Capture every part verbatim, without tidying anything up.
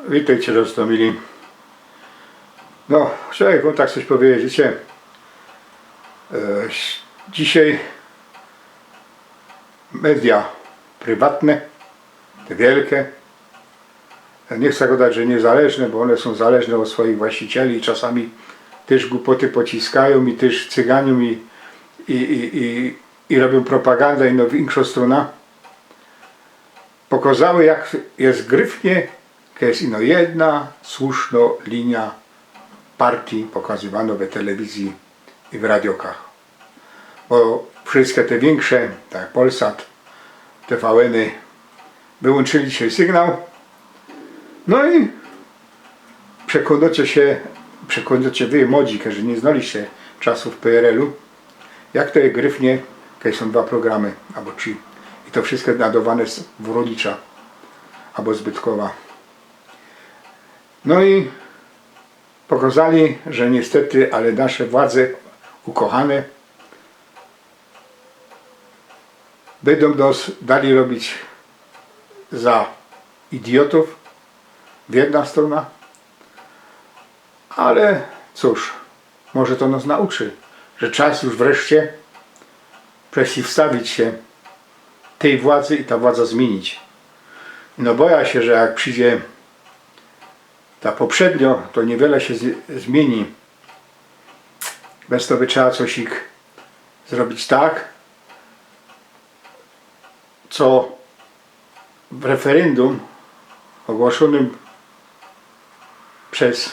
Witejcie, Roztomili. No, chciałem wam tak coś powiedzieć, wiecie. E, dzisiej media prywatne, te wielkie, nie chcę godać, że niezależne, bo one są zależne od swoich właścicieli i czasami też głupoty pociskają i też cyganią i, i, i, i, i robią propagandę i no, w inkszą stronę. Pokazały, jak jest gryfnie, jak jest ino jedna słuszna linia partii pokazywana w telewizji i w radiokach. Bo wszystkie te większe, tak jak Polsat, T V N-y, wyłączyli dzisiaj sygnał. No i przekonacie się, przekonacie wy, młodzi, którzy nie znaliście czasów P R L-u, jak to jest gryfnie, kiedy są dwa programy albo trzy. I to wszystko nadawane z Woronicza albo z Bytkowa. No i pokazali, że niestety, ale nasze władze ukochane będą nas dalej robić za idiotów w jedna strona, ale cóż, może to nas nauczy, że czas już wreszcie przeciwstawić się tej władzy i ta władza zmienić. No boję się, że jak przyjdzie ta poprzednio, to niewiele się z- zmieni. Bez to by trzeba coś ich zrobić tak, co w referendum ogłoszonym przez,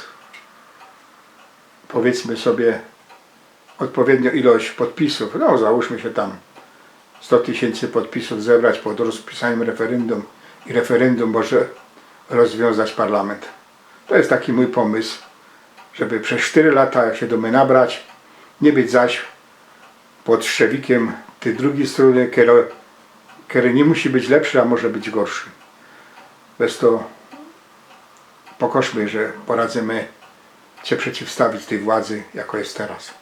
powiedzmy sobie, odpowiednią ilość podpisów, no załóżmy się tam sto tysięcy podpisów zebrać pod rozpisanym referendum i referendum może rozwiązać parlament. To jest taki mój pomysł, żeby przez cztery lata, jak się do mnie nabrać, nie być zaś pod szczewikiem tej drugiej strony, który, który nie musi być lepszy, a może być gorszy. Bez to pokoszmy, że poradzimy się przeciwstawić tej władzy, jako jest teraz.